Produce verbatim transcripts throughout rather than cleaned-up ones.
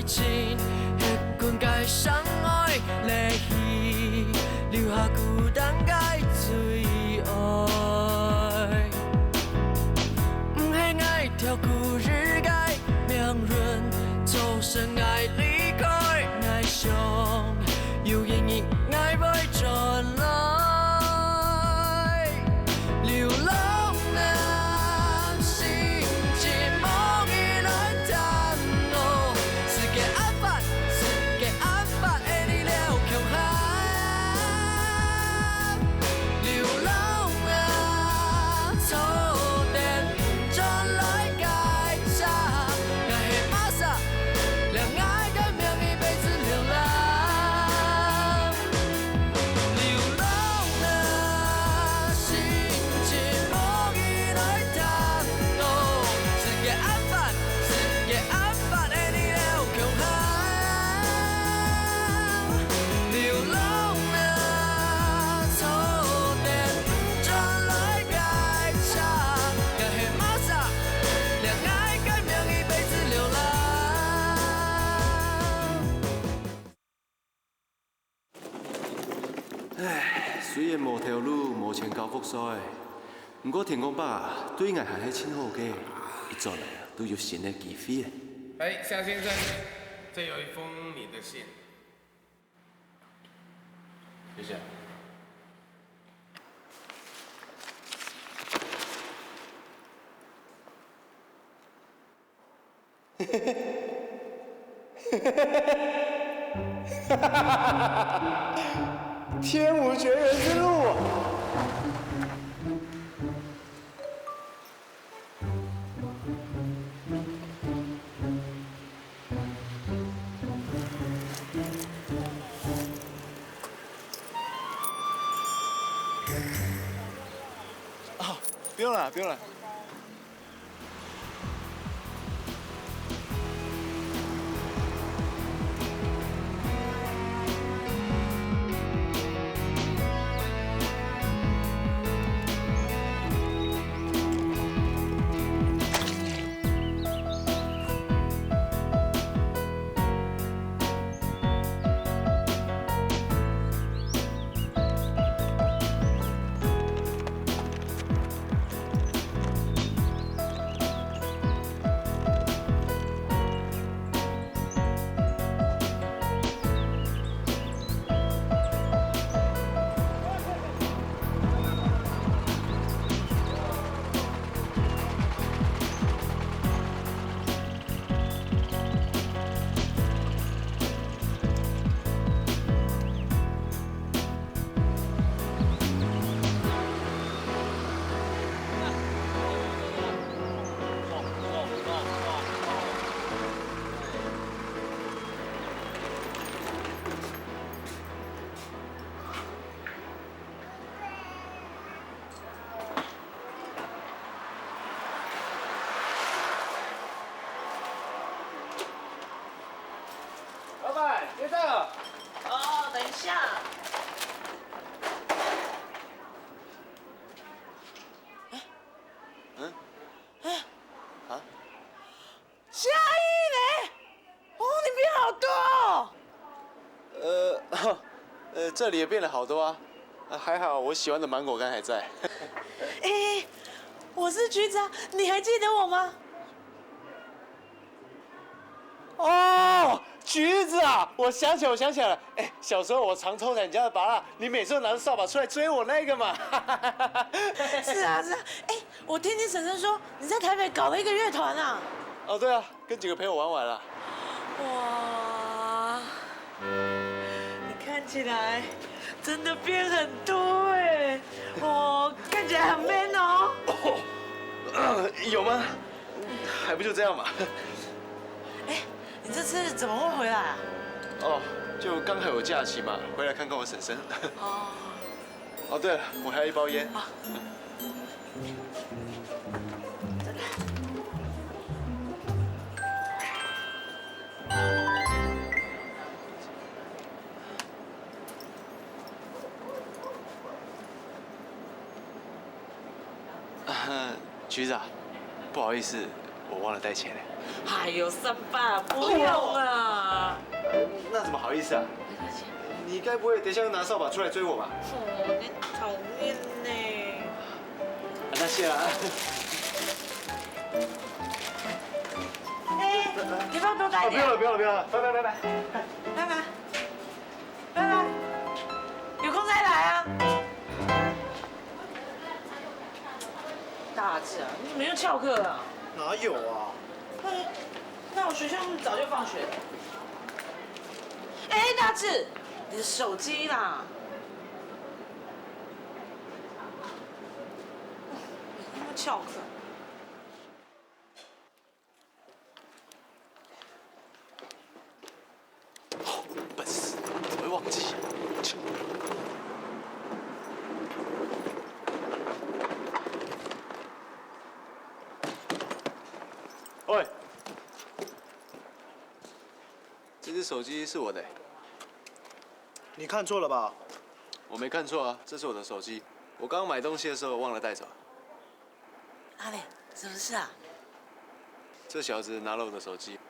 情，歇睏个相愛，離去，留下孤單个最愛。毋係𠊎跳過日个命運，造成𠊎離開，𠊎想有一日𠊎會轉來。 流浪啊，心情無人來探我，世界恁闊，世界恁闊，愛你了共下。流浪啊，坐電轉來該車，𠊎係麼儕，了𠊎个名一輩子流浪。 流浪啊，心情無人來探我，世界恁闊，世界恁闊，愛你了共下。流浪啊，坐電轉來該車，𠊎係麼儕，了𠊎个名一輩子流浪。 唉，雖然無頭路、無錢交屋稅，毋過天公伯啊，對𠊎還係盡好个，一轉來啊，都有新个機會。哎，夏先生，這有一封你的信。謝謝。 天无绝人之路。啊，不用了，不用了。 老板，结账了。哦，等一下。嗯？啊？ 夏依呢？哦，你变好多哦。呃，呃，这里也变了好多啊。啊，还好我喜欢的芒果干还在。哎，我是橘子啊，你还记得我吗？哦，橘子啊，我想起来，我想起来了。哎，小时候我常偷采你家的芭乐，你每次都拿着扫把出来追我那个嘛。是啊，是啊。哎，我听听婶婶说，你在台北搞了一个乐团啊。哦，对啊， 跟几个朋友玩玩啦。哇，你看起来真的变很多哎，哦，看起来很 man 哦。有吗？还不就这样嘛。哎，你这次怎么会回来啊？哦，就刚好有假期嘛，回来看看我婶婶。哦。哦，对了，我还有一包烟。啊。 橘子啊，不好意思，我忘了带钱了。哎呦，三八，不用啦。那怎么好意思啊？没关系。你该不会等一下又拿扫把出来追我吧？哦，你讨厌呢。啊，那谢了啊。哎，你要不要多带一点？哦，不用了，不用了，不用了，拜拜，拜拜。拜拜。 拜拜，有空再来啊。大志啊，你怎么又翘课啊？哪有啊？那，那我学校那么早就放学了。哎，大志，你的手机啦！你那么翘课。 笨死，怎么会忘记？喂，这只手机是我的。你看错了吧？我没看错啊，这是我的手机。我刚刚买东西的时候忘了带走。 阿磊，什么事啊？这小子拿了我的手机。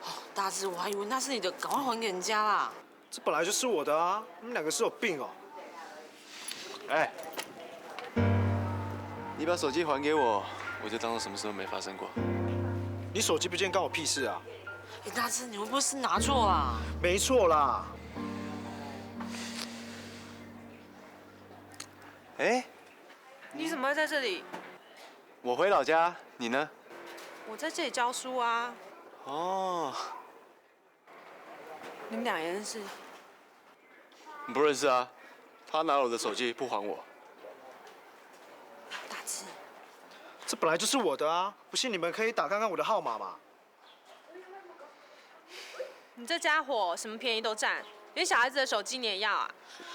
哦，大志，我还以为那是你的，赶快还给人家啦。这本来就是我的啊，你们两个是有病哦。哎，你把手机还给我，我就当做什么事都没发生过。你手机不见关我屁事啊！哎，大志，你会不会是拿错啦？没错啦。哎，你怎么会在这里？我回老家，你呢？我在这里教书啊。哦，你们俩也认识？不认识啊，他拿了我的手机不还我。大志，这本来就是我的啊，不信你们可以打看看我的号码嘛。 你这家伙什么便宜都占，连小孩子的手机你也要啊？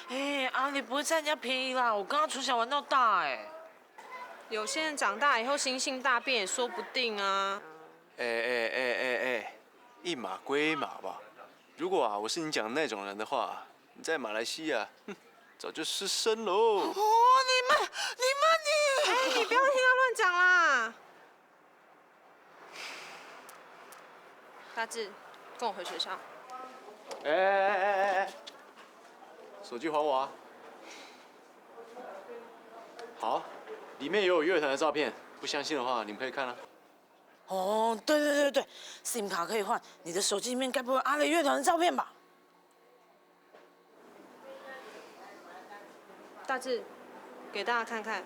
哎，阿磊不会占人家便宜啦，我跟他从小玩到大哎。有些人长大以后心性大变也说不定啊。哎哎哎哎哎，一码归一码吧。如果啊，我是你讲的那种人的话，你在马来西亚，哼，早就失声喽。哦，你们，你们，你……哎，你不要听他乱讲啦。 大志，跟我回学校。哎哎哎哎哎，手机还我啊！好，里面也有乐团的照片，不相信的话，你们可以看啊。哦，对对对对，SIM 卡可以换，你的手机里面该不会有阿磊乐团的照片吧？ 大志，给大家看看。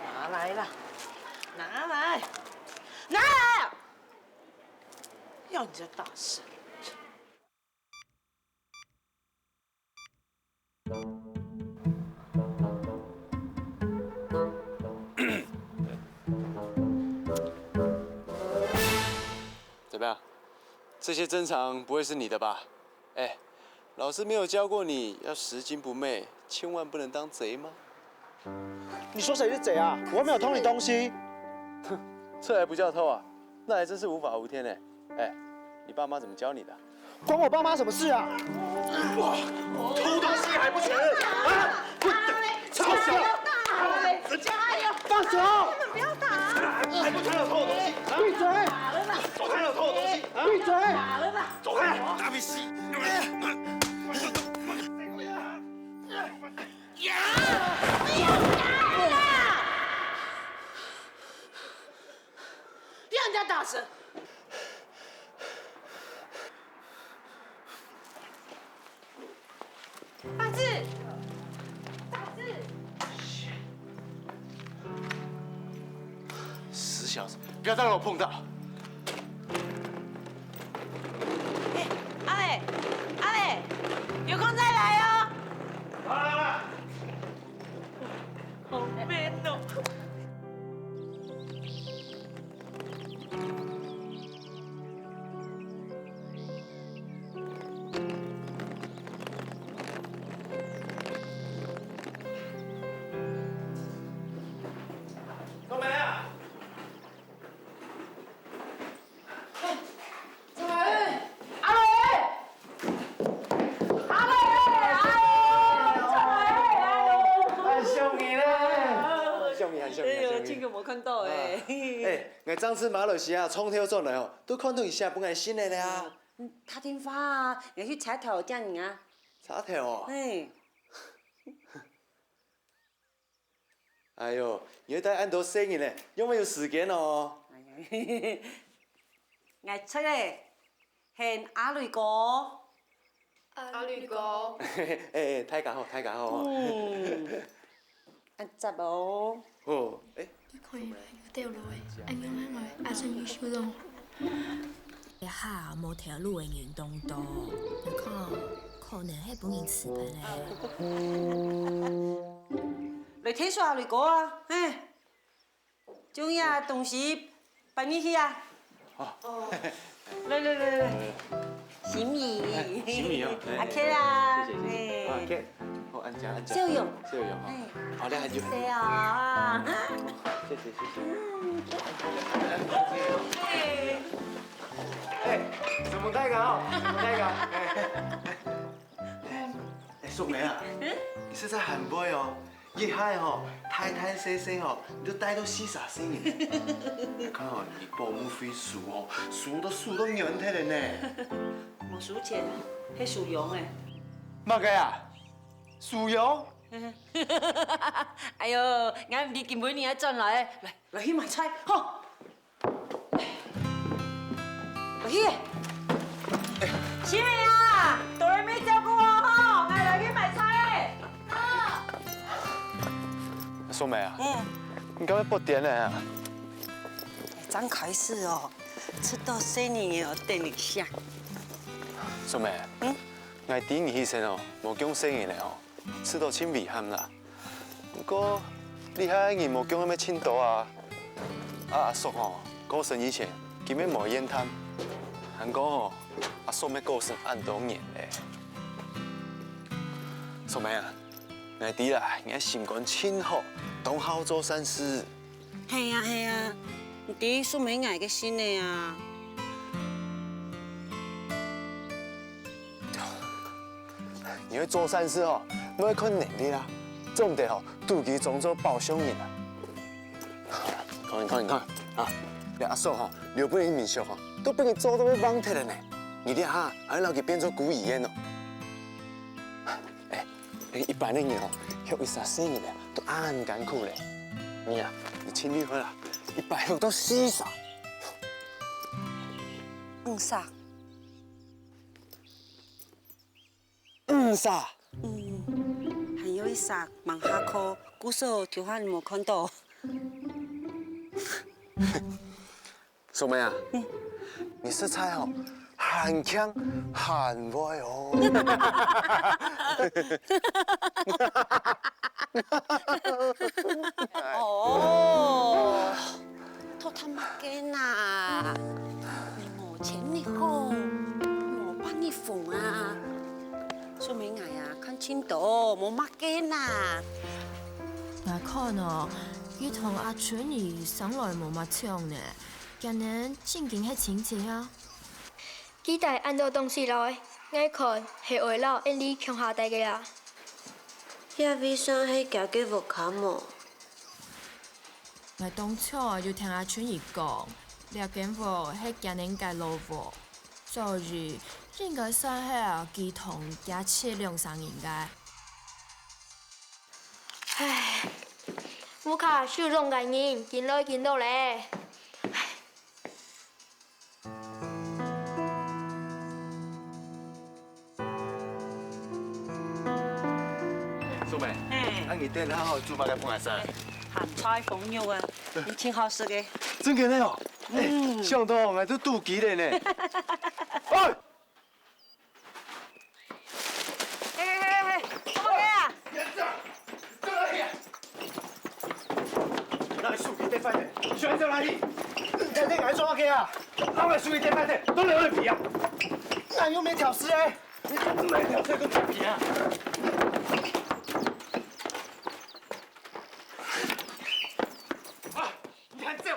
拿来啦，拿来，拿来啊！要人家大声。 怎么样？这些珍藏不会是你的吧？哎，老师没有教过你要拾金不昧，千万不能当贼吗？你说谁是贼啊？我又没有偷你东西。哼，这还不叫偷啊？那还真是无法无天呢。哎，你爸妈怎么教你的？ 关我爸妈什么事啊？偷东西还不承认啊？不，臭小子，放手！你们不要打！还不承认偷我东西啊？闭嘴！走开了，偷我东西啊？闭嘴！走开！打屁屁！呀！不要打了啦！让人家打死！ 大志，大志，死小子，不要再让我碰到！哎，阿磊，阿磊，有空再来哦。好啦，好啦。好 man 哦。 阿伟，阿伟，阿哎，𠊎上次馬來西亞長透轉來哦，都看著你寫分𠊎信仔了啊。嗯，打電話啊，𠊎去車頭接你啊。車頭哦？嘿。哎喲，你愛帶恁多細人仔，仰會有時間哦？哎呀，𠊎出來，喊阿雷哥。阿雷哥。哎，哎，大家好，大家好。嗯，恁接哦。哦，哎，你看伊有兜路个，恁樣个話，阿珍有收到。一下無頭路个人當多，你看，可能係分人欺騙咧。來，退出啊，雷哥啊，嘿，將這東西搬入去啊。好。來來來來，心意，心意哦，哎，阿K啊，謝謝謝謝，哎，阿K，好，恁樣恁樣，笑容，笑容哈，哎，好，你還有，謝謝啊，謝謝謝謝。哎，承蒙大家哦，承蒙大家，哎。 哎，淑梅啊，你實在還會哦！一下吼，大大細細吼，你都帶到四儕細人。你看吼，你保姆費收哦，收到手都軟忒了呢。無收錢，係收佣誒。麼个啊？收佣？哎喲，𠊎毋知今晡日愛轉來，來，來去買菜，吼！ 去，秀美啊，多多照顧哦吼，𠊎來去買菜。淑美啊，嗯，你敢會發癲了啊？正開始哦，出到細人仔哦，等一下。淑美，嗯，𠊎知你起身哦，無降細人仔哦。 試著盡遺憾啦。毋過，這下人無降个乜盡多啊。啊，阿叔吼，過身以前，佢乜無怨嘆。還講吼，阿叔乜過身恁多年咧。淑美啊，𠊎知啦，你个心肝盡好，當好做善事。 係啊係啊，你知淑美𠊎个性仔啊。你愛做善事吼，毋愛看能力啊，做毋得吼，肚飢裝作飽相人啊。看你看你看啊，這阿叔吼，留分你个面相吼，都分你做到會忘忒了呢。你這下還愛摎佢變做孤兒院哦。哎， 一般个人哦，畜一儕細人仔都恁艱苦咧。你啊，你盡厲害啦，一擺畜到四儕。五儕。五儕？嗯，還有一儕吂下課，故所頭下無看著。 淑美啊，你實在吼，還慶還會哦。哦，討麼个啦？無錢你好，無半日紅啊！淑美𠊎啊，看盡多，無麼个啦。𠊎看哦，佢同阿春姨生來無麼像呢。 佢等正經係親戚啊！佢帶恁多東西來，𠊎看係愛摎𠊎俚共下帶个啊。這位算係佢个屋下無？𠊎當初有聽阿春姨講，這間屋係佢等个老屋，所以應該算係佢同佢姊兩儕人个。 唉，屋下收租个人緊來緊多咧。淑美，哎。啊你等下好煮麼个分𠊎食？鹹菜封肉啊，你盡好食个。真个呢哦，哎，嗯。想到𠊎都肚飢了呢。哎！ 嘿嘿嘿嘿嘿，做麼个啊？哪會收佢電飯忒？想愛走哪去？你在這裡做麼个啊？哪會收佢電飯忒？都來我皮啊！那又沒挑事哎。你怎麼沒挑事都皮啊？啊！ 你還走？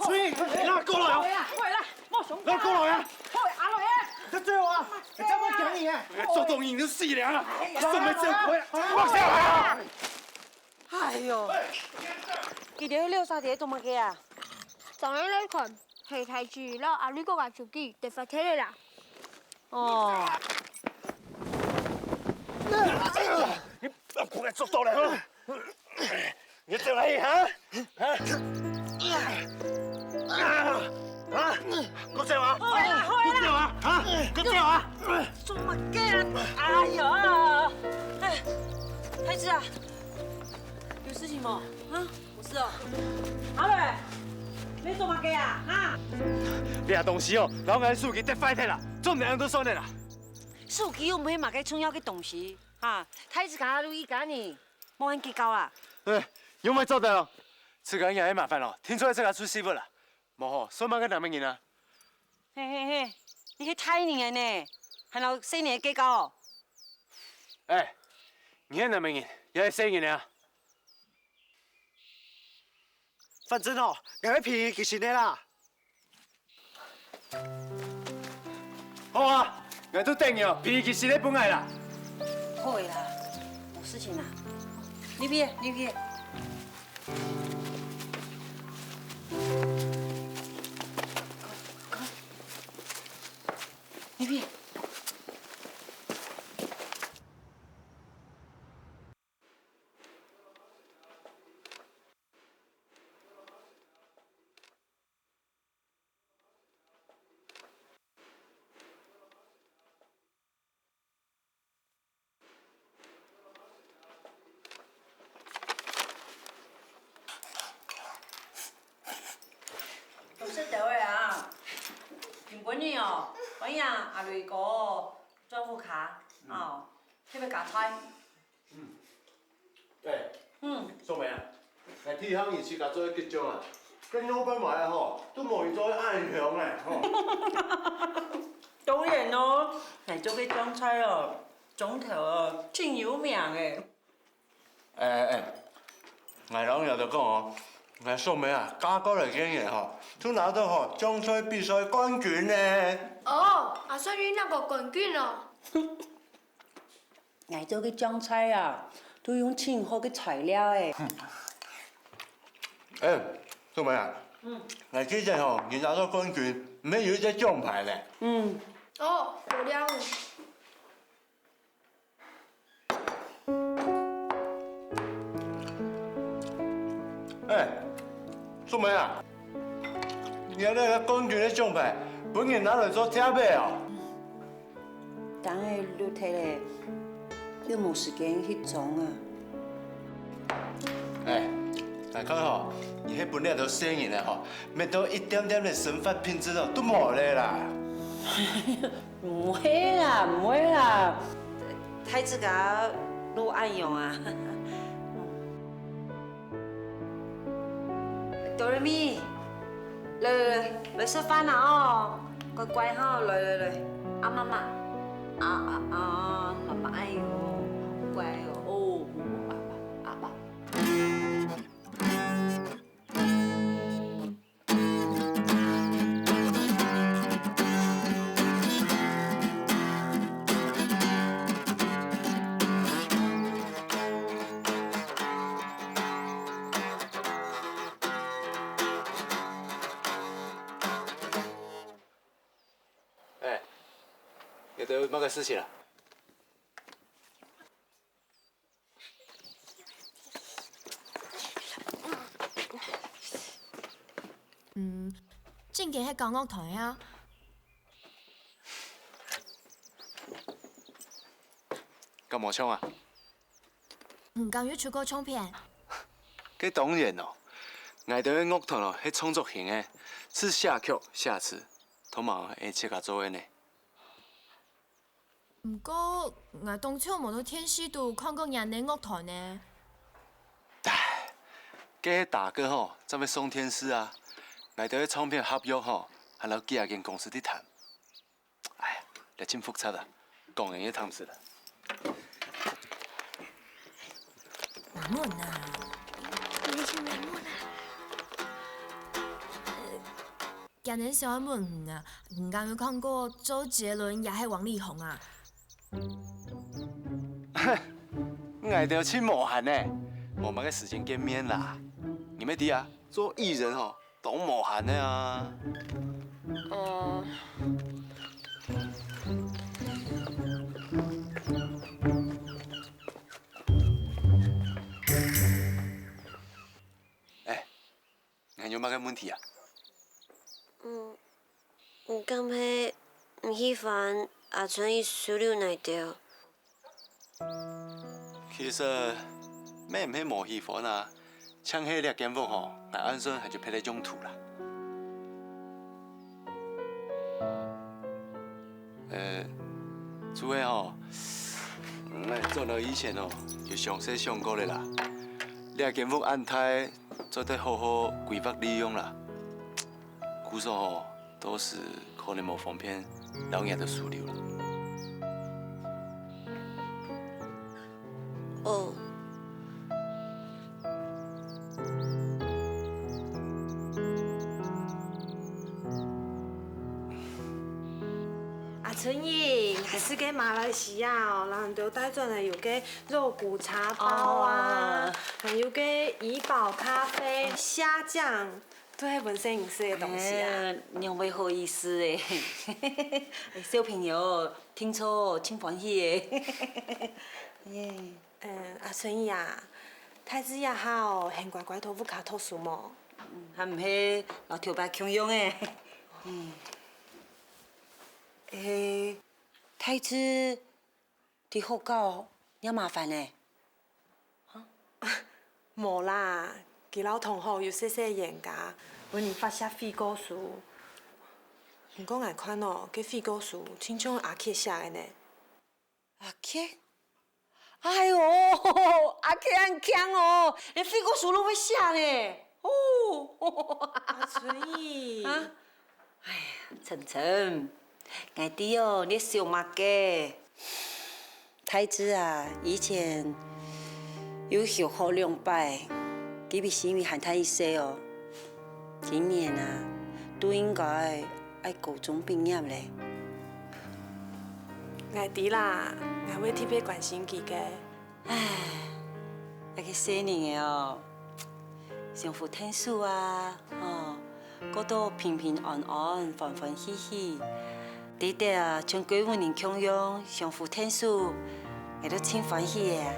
所以，你哪過來哦？過來啦，莫凶。你過來啊！過來，阿來啊！你追我啊！你再不講你啊！做東西你就死了啊！什麼走開啊？放下來啊！哎喲，佢兜兩儕在做麼个啊？正經來看，係大姊摎阿瑞哥个手機跌壞忒了啦。哦。你毋好捉到了哈！你走哪去哈？哈？啊！啊！給我走啊！好啦，好啦。給我走啊！啊！給我走啊！做麼个啊？哎呀！哎，孩子啊，有事情無？啊？ 不是哦。阿瑞，你做麼个啊？哈？這東西哦，摎𠊎手機跌壞忒啦，做毋得恁樣就算了啦。手機又毋係麼个重要个東西，哈，大姊家就一家人，莫恁計較啊。哎，有麼个做得哦？自家人也麻煩咯，聽出來自家出事務啦。無吼，算麼个難為人啊？嘿嘿嘿，你係大人了呢，還摎細人仔計較哦？哎，你係難為人，也係細人仔啊？ 反正哦，𠊎會平佢心个啦。好啊，𠊎就等你哦，平佢心个分𠊎啦。好个啦，無事情啦。入去，入去。入去。 老實兜仔啊，今晡日哦，歡迎阿瑞哥轉屋下，哦，特別加菜。 哎，嗯。素梅啊，𠊎第一下你自家做个桔醬啊，該老闆買个吼，都無你做个恁香哎，吼。當然咯，𠊎做个醬菜哦，莊頭哦，盡有名个。哎哎哎，𠊎摎你兜講哦，𠊎素梅啊，嫁過來个人吼，就拿到吼醬菜比賽冠軍呢。哦，阿順你拿過冠軍哦。 𠊎做个醬菜啊，都用盡好个材料誒。哎，素梅啊，嗯。𠊎記得吼，你拿到冠軍，毋係有一隻獎牌咧。嗯。哦，有了。哎，素梅啊， 你這个冠軍个獎牌，分人拿來做貼仔哦。當然綠忒咧，又無時間去裝啊。哎，𠊎看吼，你係分這兜細人仔吼，搣到一點點个生活品質哦，都無咧啦。毋會啦，毋會啦，大姊家都恁樣啊。 Doremi，來來來，來食飯啊哦！乖乖吼，來來來，阿媽媽，啊啊啊，媽媽愛你哦，乖哦，哦，媽媽，阿爸。 哎，你兜有麼个事情啊？嗯，正經係搞樂團啊？搞麼像啊？ 你敢有出過唱片？該當然咯，𠊎兜个樂團哦係創作型个，係寫曲寫詞，通常係自家做个呢。毋過，𠊎當久無在電視肚看過你兜樂團呢。唉，該係大哥吼，正會上電視啊！𠊎兜个唱片合約吼，還摎幾下間公司在談。 哎，這盡複雜啊，講人也聽毋識啊。阿文啊，你是阿文啊？今日想愛問你啊，你敢有看過周杰倫也係王力宏啊？𠊎兜盡無閒呢，無麼个時間見面啦。你乜知啊，做藝人吼，當無閒个啊。哦。哎， 你還有麼个問題啊？嗯，你敢係毋喜歡阿春姨收留𠊎兜？其實，乜毋係無喜歡啊，淨係這間屋吼，𠊎恁樣還就別个用途啦。 呃，主要吼，𠊎轉來以前吼，就詳細想過了啦。這間屋恁大，做得好好規劃利用啦。故所吼，到時可能無方便摎你兜收留啦。 哦。阿春姨，𠊎食个馬來西亞哦，然後你兜帶轉來有个肉骨茶包啊，哦。還有个怡寶咖啡、蝦醬，都係本身你食个東西啊。哎，仰會好意思欸？小朋友， 定著盡歡喜欸。耶。嗯，阿春姨啊，大志這下哦，肯乖乖在屋下讀書無？嗯，還毋係摎頭擺共樣欸。嗯。欸，大志在學校也麻煩欸。 無啦，佢摎同學有細細冤家，分人發洩悔過書。毋過𠊎看哦，該悔過書親像阿傑寫个呢。阿傑？哎喲，阿傑恁慶哦，連悔過書都會寫呢。哦。阿春姨。啊？哎呀，晨晨，𠊎知哦，你想麼个？ 大志啊，以前有休學兩擺，佢比心怡還大一歲哦。今年啊，都應該愛高中畢業咧。𠊎知啦，𠊎會特別關心佢个。唉，該个細人仔哦， 相互𢯭手啊，吼，過到平平安安、歡歡喜喜。知得啊，像歸屋人共樣相互𢯭手，𠊎都盡歡喜个啊。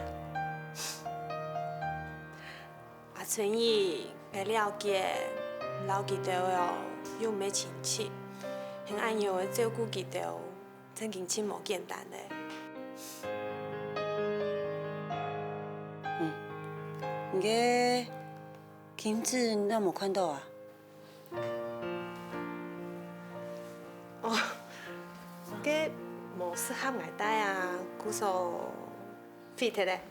阿春姨，𠊎了解，你摎佢兜哦，又毋係親戚，還恁樣个照顧佢兜， 正經盡無簡單咧。嗯，你个金子你哪無看到啊？哦，該無適合𠊎戴啊，故所飛忒咧。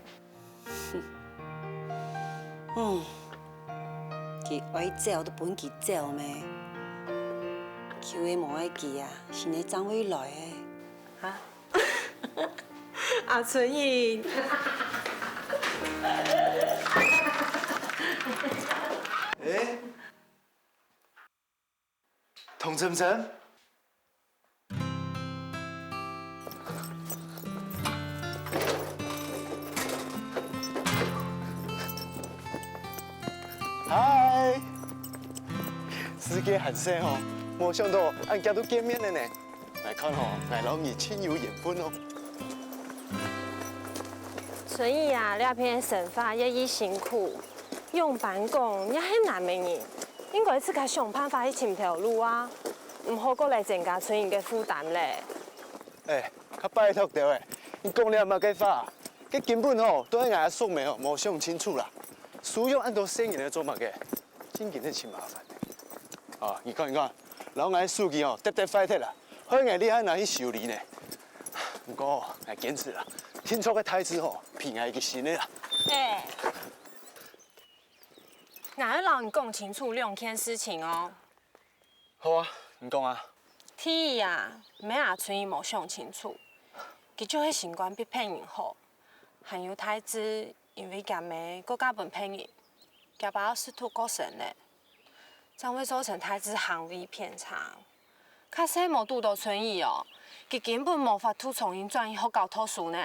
嗯，佢愛走都分佢走咩？佢會無愛佢啊，新个正會來欸。哈？阿春姨。欸？ 童晨晨。嗨！時間還細吼，無想到恁遽就見面了呢。來看吼，𠊎摎你盡有緣分哦。春姨啊，這片生活也已辛苦，仰般講也係難為人。 應該自家想辦法去尋頭路啊，毋好過來增加春姨个負擔咧。欸，較拜託兜欸，你講這麼个話？該根本吼，都係𠊎阿叔姆吼，無想清楚啦。收養恁多細人仔做麼个？正經係盡麻煩个。啊，你看，你看，摎𠊎手機吼，跌跌壞忒啦，害𠊎這下拿去修理呢。毋過，𠊎堅持啦，定著个大志吼，比𠊎个新个啦。欸， 𠊎愛摎你講清楚兩件事情哦。好啊，你講啊。第一啊，毋係阿春姨無想清楚，佢就係心肝比別人好。還有大志因為厥姆過嫁分別人，厥爸就食毒過身咧，正會造成大志行為偏差。假使無堵著春姨哦，佢根本無法度重新轉去學校讀書呢。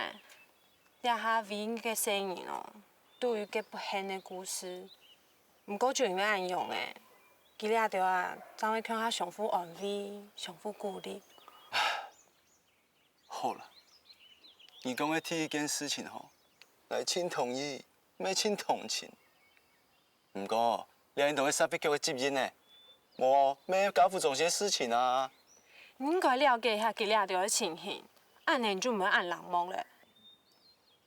這下唯一个細人哦，都有个不幸个故事。毋過就因為恁樣欸，佢這兜啊，正會共下相互安慰、相互鼓勵。好啦，你講个第一件事情吼，𠊎盡同意，乜盡同情。毋過，這應當係社會局个責任呢，無，乜係家父中心个事情啊。你應該了解一下佢這兜个情形，恁樣就毋會恁冷漠了。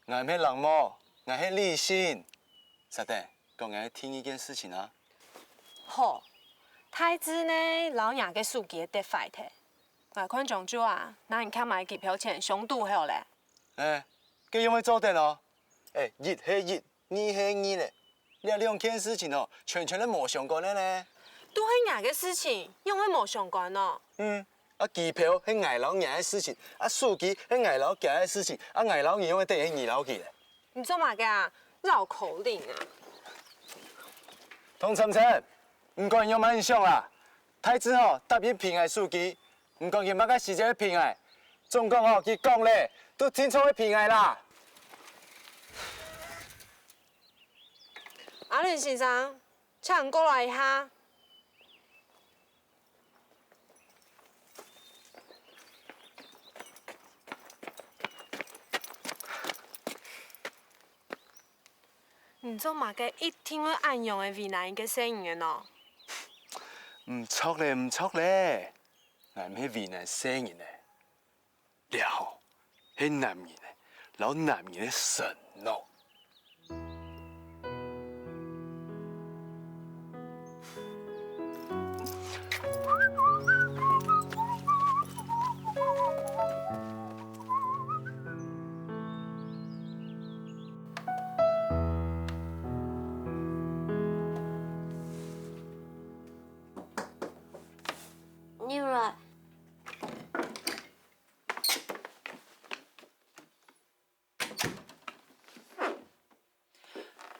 𠊎毋係冷漠，𠊎係理性。 煞等，講𠊎第二件事情啊。好，大志呢，摎若个手機跌壞忒。𠊎看將就啊，拿人客買機票錢相堵好了。欸，該仰會做得哦？欸，一係一，二係二咧。這兩件事情哦，全全都無相關个呢。都係若个事情，仰會無相關呢？嗯，啊，機票係𠊎摎若个事情，啊，手機係𠊎摎厥个事情，啊，𠊎摎你仰會等於你摎佢咧？ 你做麼个啊？繞口令啊！童晨晨，毋管仰般想啦，大志吼答應賠𠊎手機，毋管佢麼个時節賠𠊎，總講吼佢講咧，都定著會賠𠊎啦。阿倫先生，請你過來一下。 你做麼个一定會恁樣个為難一個細人仔呢？毋著咧，毋著咧，𠊎毋係為難細人仔。 這吼，係男人仔，摎男人个承諾。入來。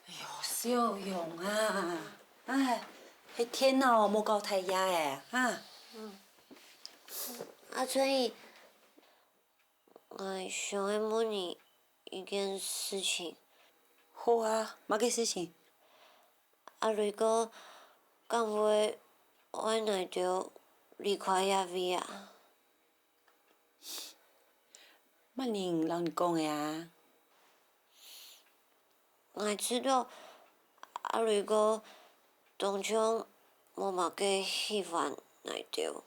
哎喲，小勇啊，唉，係電腦無搞忒个啊，哈。阿春姨，𠊎想愛問你一件事情。好啊，麼个事情？阿雷哥敢會愛𠊎兜離開這位啊？ 麼人摎你講个啊？𠊎知著阿雷哥當像無麼个喜歡𠊎兜。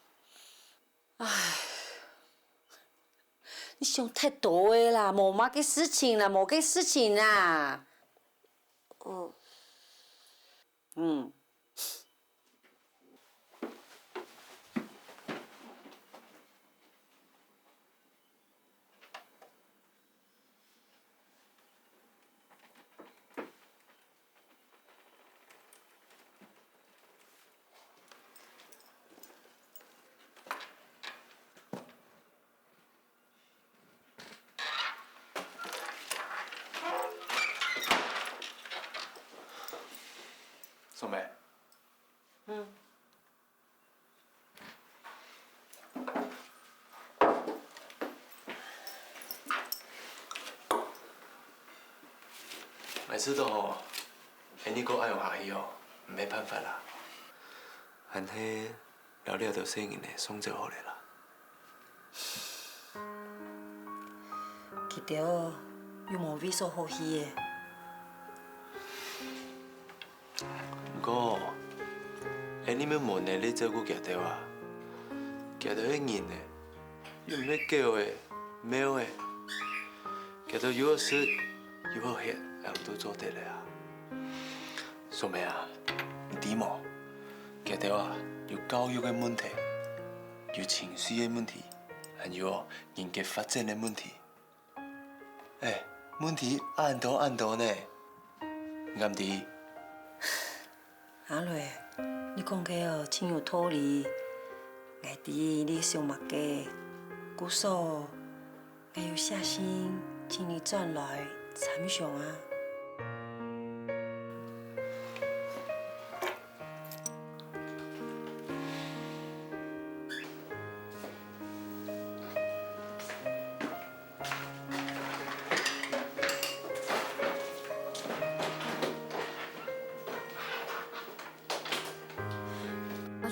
唉，你想忒多了啦，無麼个事情啦，無个事情啦。哦。 嗯。素梅。嗯。𠊎知著吼，恁呢過恁樣下去哦，毋係辦法啦。還係 摎這兜細人仔送走好了啦。佢兜又無位所好去咧。毋過，𠊎等乜無能力照顧佢兜啊。佢兜係人仔，又毋係狗仔、貓仔。佢兜有好食，有好歇，𠊎等都做得了啊。素梅啊，你知無？ 佢兜啊，有教育个問題，有情緒个問題，還有哦，人格發展个問題。欸，問題恁多恁多呢，你敢知？阿雷，你講个哦，盡有道理。𠊎知你想麼个，故所 𠊎有寫信請你轉來參詳啊。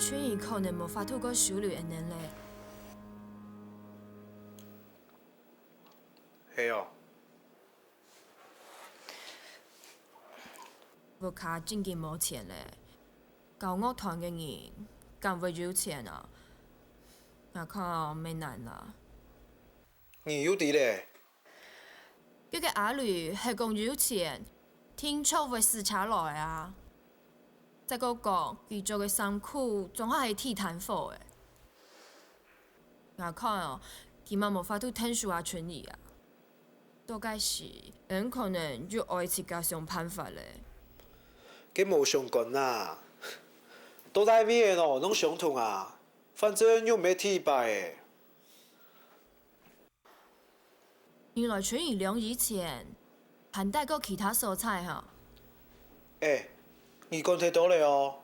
春姨可能無法度過收留𫣆俚咧。係哦。屋下正經無錢咧，搞樂團个人敢會有錢啊？𠊎看哦，乜難啦。你又知咧？佢个阿雷係講有錢，定著會駛車來啊。 再過講，佢著个衫褲總下係地攤貨个。𠊎看哦，佢嘛無法度𢯭手阿春姨啊。到該時，𫣆可能又愛自家想辦法咧。該無相干啊，到底乜愛仰般相同啊，反正又毋係第一擺个。 原來春姨兩日前還戴過其他所在哈。欸，你管忒多咧哦。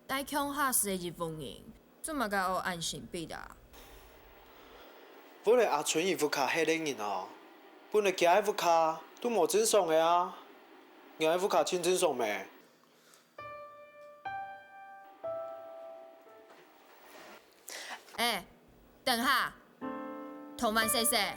戴共下係一屋人，做麼个愛恁神祕啊？本來阿春姨屋下係恁樣哦，本來厥个屋下都無正常个啊，若个屋下盡正常咩？ 欸，等下，頭慢細細。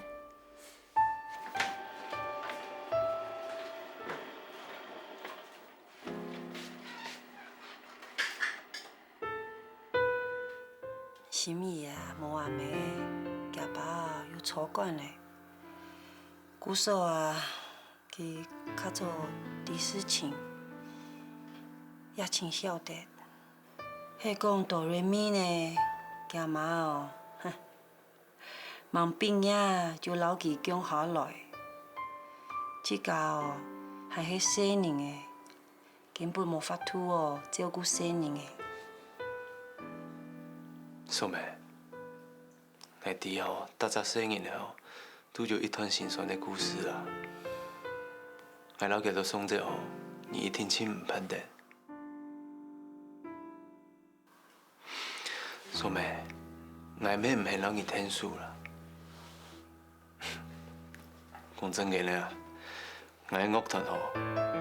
心怡啊，無阿姆，厥爸又坐慣咧。姑嫂啊， 佢較早知事情，也盡曉得。係講Do Re Mi呢，厥媽哦，哼，吂畢業就摎佢降下來。自家哦，還係細人仔，根本無法度哦照顧細人仔。素梅， 𠊎知吼，逐隻細人仔吼，都有一段心酸个故事啊。𠊎摎佢兜相爭吼，你一定盡毋盼得。素梅，𠊎乜毋肯摎你𢯭手啦。講正經个啊， 𠊎个樂團吼，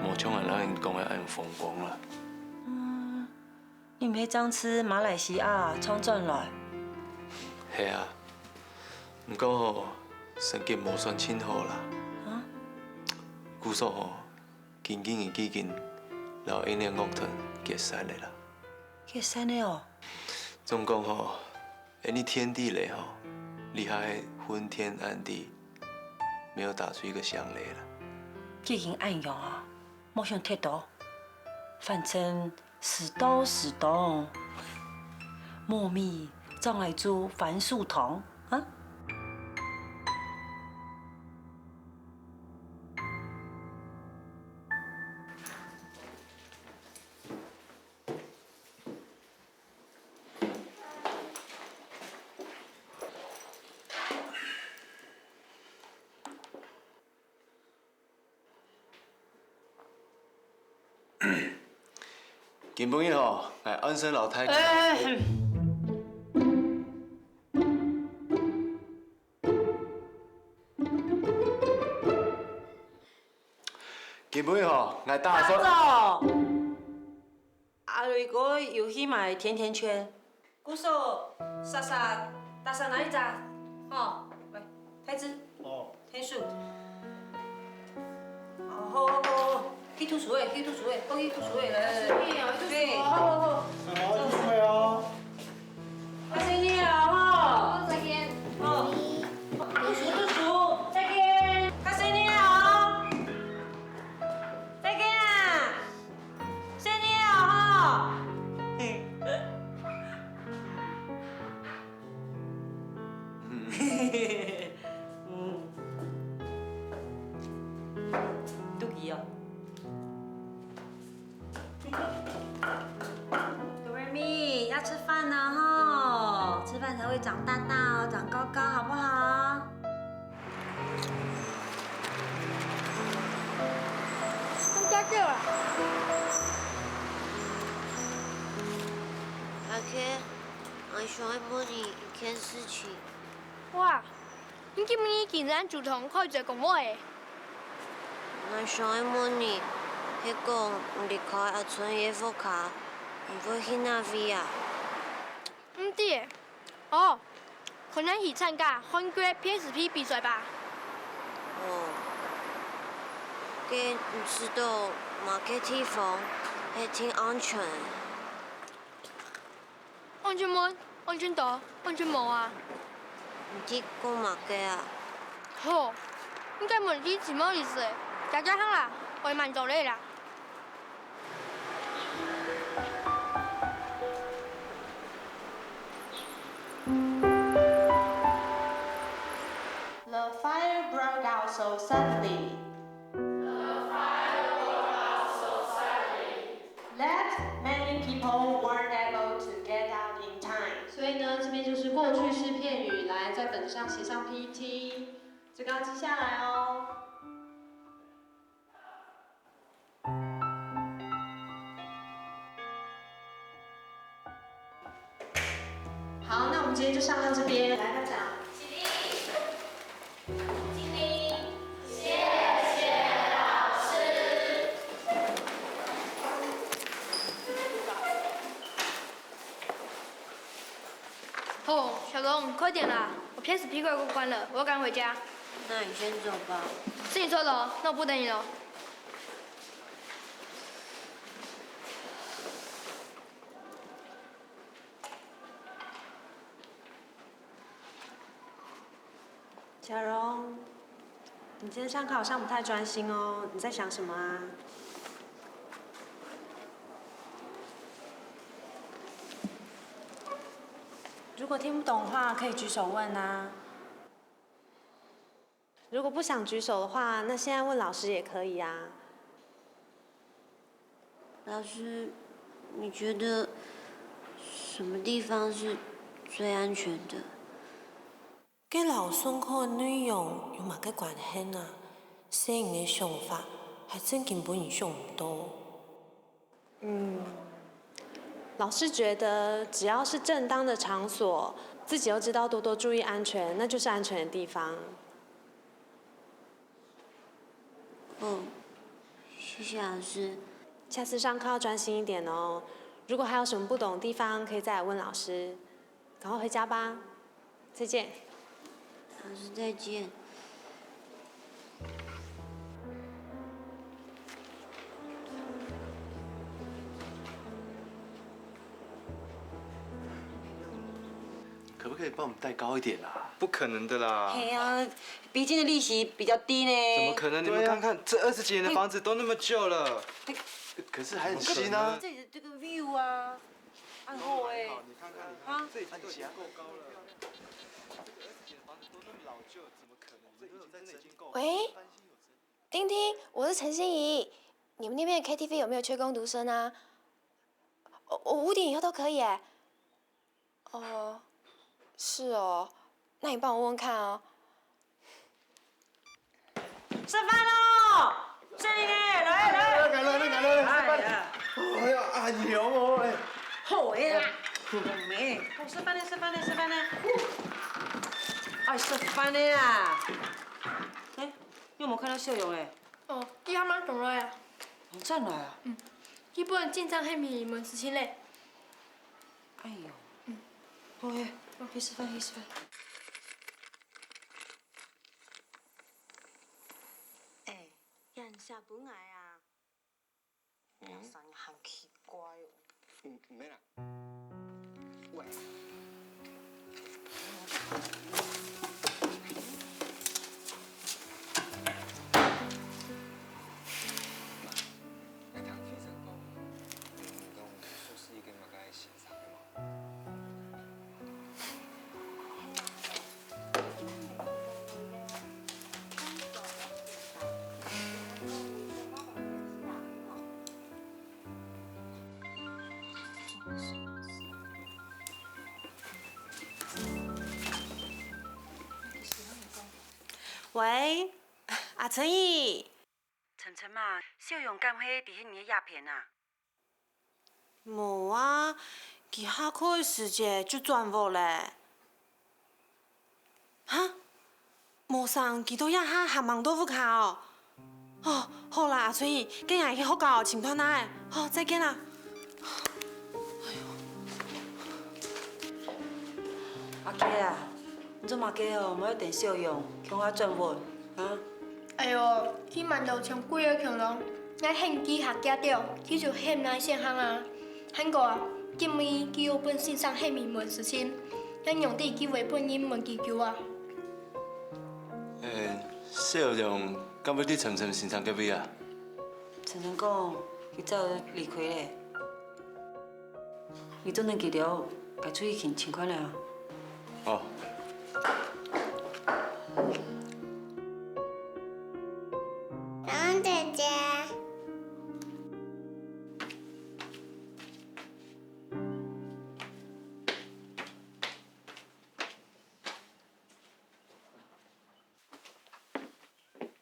無像𠊎摎你講个恁風光啦。嗯，你毋係正自馬來西亞唱轉來？係啊，毋過吼，成績無算盡好啦。啊？故所吼，緊緊个已經摎𫣆俚樂團解散了啦。解散了哦？總講吼， 𫣆俚天地人吼，這下係昏天暗地，沒有打出一個響雷了。既經恁樣啊，莫想忒多，反正時到時當，無米正來煮番薯湯啊。 今晡日吼，𠊎安生摎大家，今晡日吼，𠊎打算，打早。 阿瑞哥有去買甜甜圈。姑嫂，莎莎，打算哪一隻？吼，來，太子。哦。天樹。哦，好，好，好，好。去圖書館，去圖書館，好，去圖書館，來，來，來。是你哦，去圖書館，對。好，好，好。好，去圖書館哦。 較細義哦，吼。再見。好。讀書，讀書，再見。較細義哦。再見啊。細義哦，吼。嗯。肚飢哦。 Do Re Mi，要吃飯了吼，吃飯才會長大大哦，長高高，好不好？放假夠了。阿Ken，𠊎想愛問你一件事情。哇， 你今晡日竟然主動開嘴講話誒！𠊎想愛問你，係講你離開阿春个屋下，你會去哪位啊？毋知欸。哦，可能去參加韓國P S P比賽吧。哦，該毋知道麼个地方係盡安全？ 安全無？安全到？安全無啊？你在講麼个啊？吼，你个問題真無意思欸！遽遽行啦，會慢到咧啦。 The fire broke out so suddenly. That many people weren't able to get out in time. 所以呢，这边就是过去式片语，来在本子上写上P T，这个要记下来哦。 好，那我们今天就上到这边。来，班长。起立。起立。谢谢老师。好，小龙，快点啦，我P S P快过关了，我要赶回家。那你先走吧。是你错的哦，那我不等你了。 小荣，你今天上课好像不太专心哦，你在想什么啊？如果听不懂的话，可以举手问啊。如果不想举手的话，那现在问老师也可以啊。老师，你觉得什么地方是最安全的？ 該摎上課个內容有麼个關係啊？細人个想法還真經分人想毋到。嗯，老師覺得只要是正當的場所，自己又知道多多注意安全，那就是安全的地方。哦，謝謝老師。下次上課要專心一點哦。如果還有什麼不懂的地方，可以再來問老師。 趕快回家吧，再見。老師，再見。可不可以幫我們戴高一點啊？不可能的啦。嘿啊，畢竟的利息比較低呢。怎麼可能？你們看看，這二十幾年的房子都那麼舊了，可是還很新啊。這裡的這個view啊， 很好欸。你看看，你看，啊？這已經夠高了。這個二十幾年的房子都那麼老舊，怎麼可能？這已經真的已經夠高了。喂？丁丁，我是陳心怡。你們那邊的K T V有沒有缺工讀生啊？我，我五點以後都可以欸。哦，是哦，那你幫我問問看哦。 食飯咯！細人仔，來來！來來來來，食飯！哎呀，哎呀，阿娘哦，哎。好个啦，好味。哦，食飯咧，食飯咧，食飯咧！哎，食飯咧啊！哎，你有沒有看到秀勇欸？哦，佢還吂轉來啊。哦，轉來啊？嗯，佢本來進前係問事情咧。哎喲，嗯，好个，去食飯，去食飯。 欸，這下分𠊎啊？嗯？聲音還奇怪哦。嗯，無啦。喂。來聽先生講，你講說是一個麼个先生，對無？ 喂，阿陳姨。晨晨啊，秀勇敢係在你个這片啊？ 無啊，佢下課个時節就轉屋咧。哈？無想佢到這下還吂到屋下哦。哦，好啦，阿春姨，該𠊎去學校尋看啊仔。好，再見啦。阿傑啊，你做麼个哦，無愛等小勇共下轉屋啊？哎喲，佢滿頭像鬼个共樣，𠊎喊佢下遽兜，佢就喊哪細項啊。還過啊，今晡日佢又分先生喊佢問事情，𠊎仰知佢會分人問幾久啊？欸，小勇敢會在晨晨先生該位啊？晨晨講，佢早離開咧。 你做等佢兜，𠊎出去尋尋看咧啊。哦。小勇姐姐。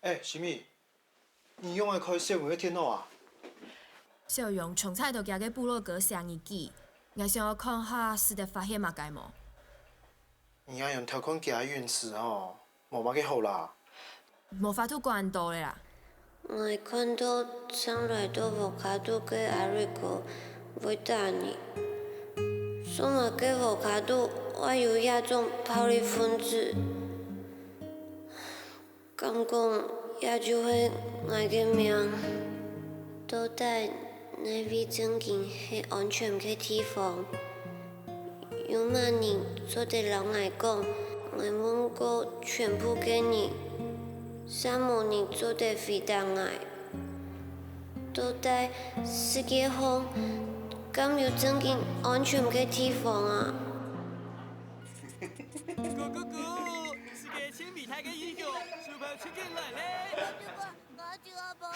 欸，心怡，你仰會開小勇个電腦啊？小勇常在到厥个部落格寫日記，𠊎想愛看下使得發現麼个無？你恁樣偷看厥个隱私哦，無麼个好啦。無法度管恁多咧啦。𠊎看到正來到屋下肚个阿瑞哥會打人，做麼个屋下肚會有這種暴力分子？ 敢講，這就係𠊎个命。到底哪位正經係安全个地方？有麼人做得摎𠊎講？𠊎問過全部个人，嗄無人做得回答𠊎。到底世界項敢有正經安全个地方啊？ 咕咕咕，世界盡偉大个英雄，書包出緊來咧！𠊎就愛，𠊎就愛爸爸。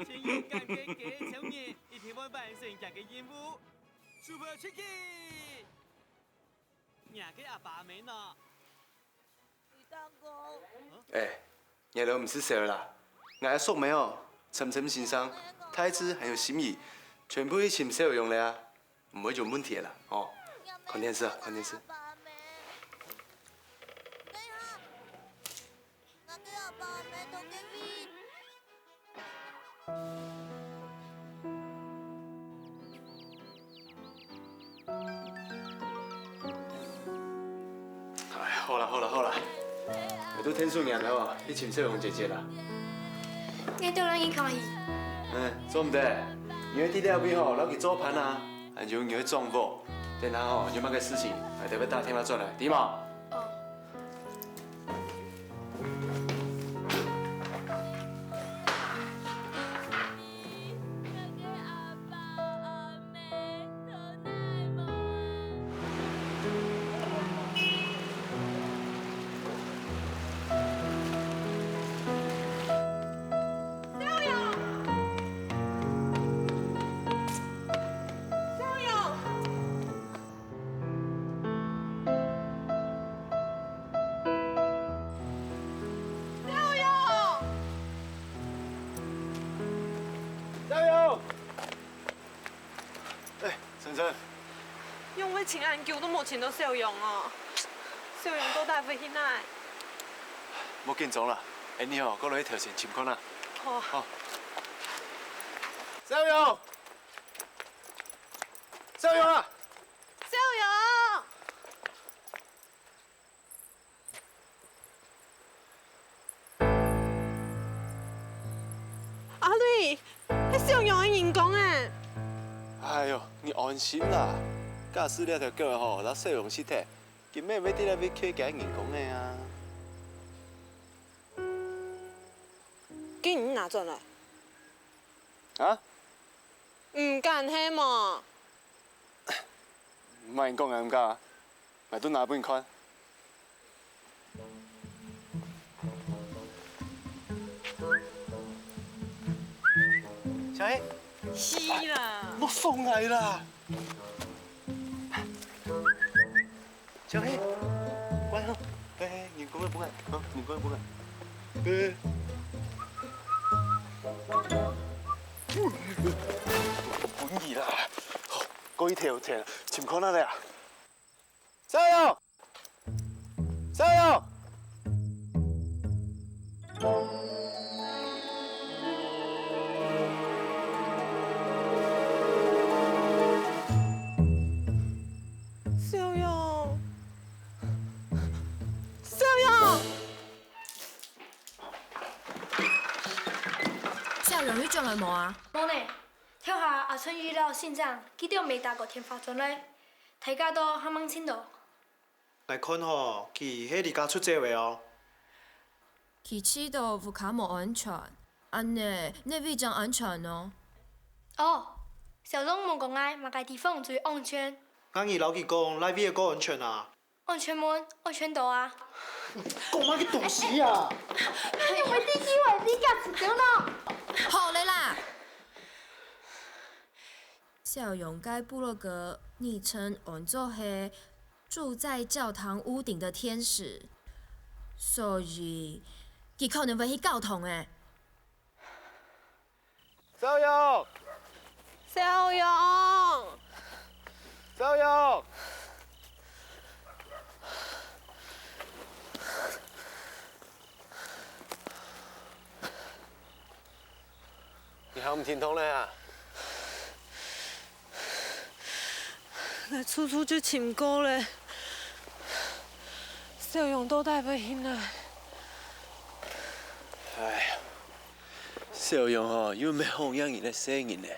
盡勇敢个雞仔超人，一定會完成厥个任務。書包出緊！若个阿爸阿姆呢？ 哎，你兜毋使愁啦，𠊎阿叔姆哦，晨晨先生、大志還有心怡，全部去尋小勇咧啊，毋會有問題个啦，哦。看電視啊，看電視。 哎，好啦好啦好啦，𠊎都𢯭手若兜去尋小勇姐姐啦。𠊎兜摎你共下去。嗯，做毋得，你愛在這位吼，摎佢做伴啊，恁樣你會掌握。等下吼，有麼个事情，𠊎兜會打電話轉來，知無？哦。 小勇！哎，晨晨。仰會尋恁久都無尋到小勇哦？小勇到底飛去哪？莫緊張啦，𠊎兜哦，過來頭前尋看啊。好。好。小勇！小勇啊！小勇！ 阿瑞，係小勇个人講个。哎喲，你安心啦，假使這條狗吼，摎小勇食忒，佢乜毋會在這位徛厥人講个啊。該你拿轉來。啊？毋敢係無？ 莫講𠊎毋敢，𠊎都拿分你看。小黑，死啦！莫放𠊎啦！小黑，乖吼，嘿嘿，你乖乖乖，啊，你乖乖乖。呃。分你啦，好，過一條線，尋看哪咧啊？ 小勇！小勇！小勇！上來無啊？無呢，頭下阿春姨摎先生，佢兜乜打過電話轉來，大家都還吂尋著。𠊎看吼，佢係離家出走个哦。佢知著屋下無安全，恁呢，哪位正安全呢？哦，小龍問過𠊎麼个地方最安全。𠊎已摎佢講，哪位个較安全啊？ 安全門，安全島啊！講麼个東西啊？你會地球會離家出走呢？好了啦！小勇个部落格昵稱安做係住在教堂屋頂的天使，所以佢可能會去教堂欸。 小勇！小勇！小勇！你還毋停動呢啊？ 𠊎處處就尋過了，小勇到底會去哪？唉，小勇吼，又毋係好額人个細人仔，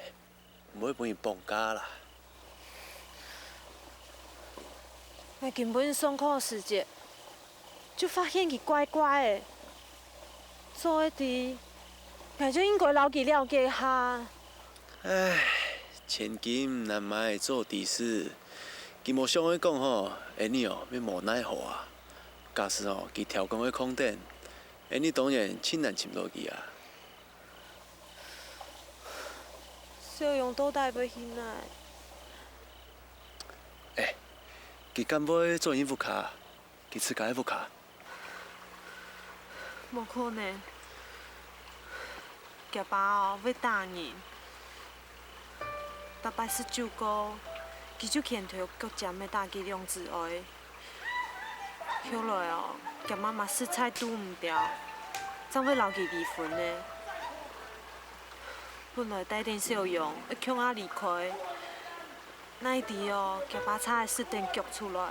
毋會分人綁架啦。𠊎今晡日上課時節， 就發現佢怪怪仔。做得知，𠊎就應該摎佢了解下。唉，千金難買早知時，佢無想愛講吼，𠊎俚哦，乜無奈何啊。假使哦，佢刁工个空等，𠊎俚當然盡難尋著佢啊。小勇到底會去哪？欸，佢敢會轉去屋下？ 佢自家个屋下？無可能，厥爸哦會打人。逐擺食酒過，佢就拳頭腳尖仔打佢兩子哀。後來哦，厥媽媽實在堵毋著，正會摎佢離婚呢。本來帶等小勇愛共下離開， 哪知哦，厥爸差仔使等趜出來，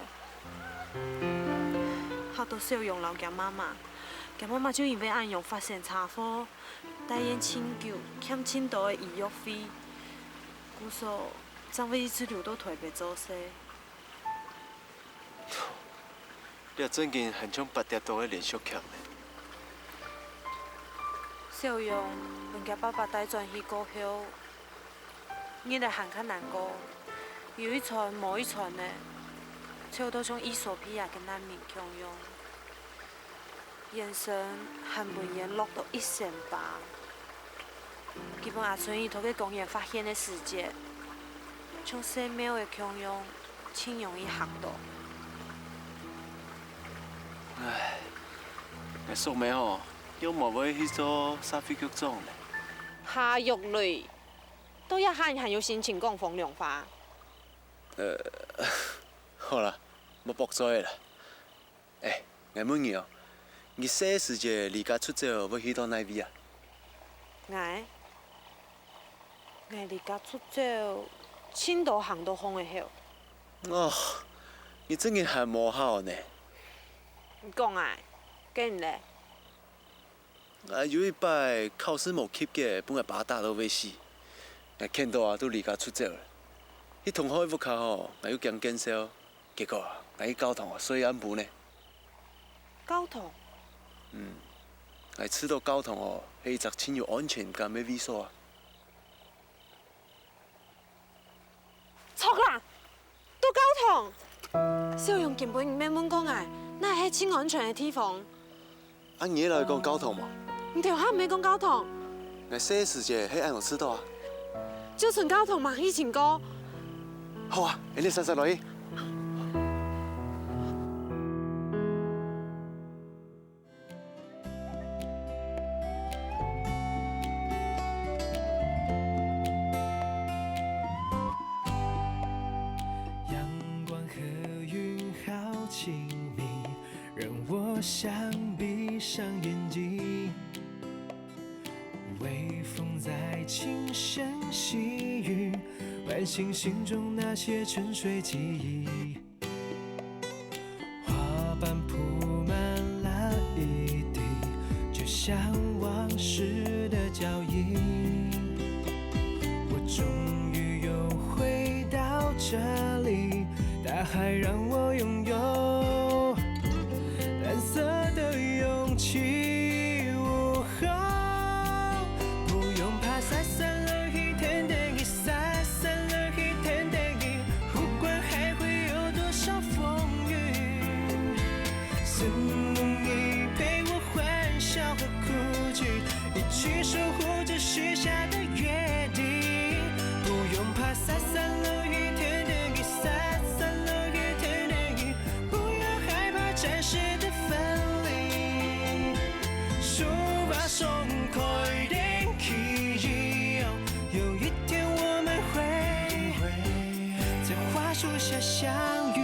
嚇著小勇摎厥媽媽。厥媽媽就因為恁樣發生車禍，戴院盡久，欠盡多个醫藥費，故所正會一直留到臺北做事。 這正經還像八點檔个連續劇呢。小勇分厥爸爸帶轉去過後，日仔還較難過，有一餐無一餐呢，瘦到像衣索比亞个難民共樣。 眼神還分煙落到一身疤。佢分阿春姨在該公園發現个時節，像細貓仔共樣，盡容易嚇著。唉，𠊎叔姆吼，仰無會去做社會局長呢？下肉類，到這下你還有心情講風涼話？呃，好啦，莫駁嘴啦。 欸，𠊎問你哦，你細時節離家出走會去到哪位啊？𠊎，𠊎離家出走，盡多行到風个後。哦，你正經還無好呢。你講𠊎，該你咧？ 𠊎有一擺考試無及格，分𠊎爸打到會死。𠊎譴到啊，就離家出走了。去同學个屋下吼，𠊎又驚見笑，結果啊，𠊎去教堂啊睡暗晡呢。教堂？嗯，𠊎試著教堂哦，係一隻盡有安全感个位所啊。 著啦，到教堂！小勇根本毋捌問過𠊎，哪係盡安全个地方。啊，你會摎佢講教堂無？你頭下毋係講教堂？𠊎細時節係恁樣試著啊。就賰教堂吂去尋過。好啊，恁樣煞煞來去。 阳光和云好亲密，让我想闭上眼睛。微风在轻声细语，唤醒心中那些沉睡记忆。花瓣铺满了一地，就像往事的脚印。还让我拥有蓝色的勇气。哦吼，不用怕洒洒落雨，天天雨，洒洒落雨，天天雨，不管还会有多少风雨，是你陪我欢笑和哭泣，一起守护着许下的约定。不用怕洒洒落雨，天天雨，洒洒落雨，天天雨，不要害怕暂时的分离。手把手开天气，有一天我们会在花树下相遇。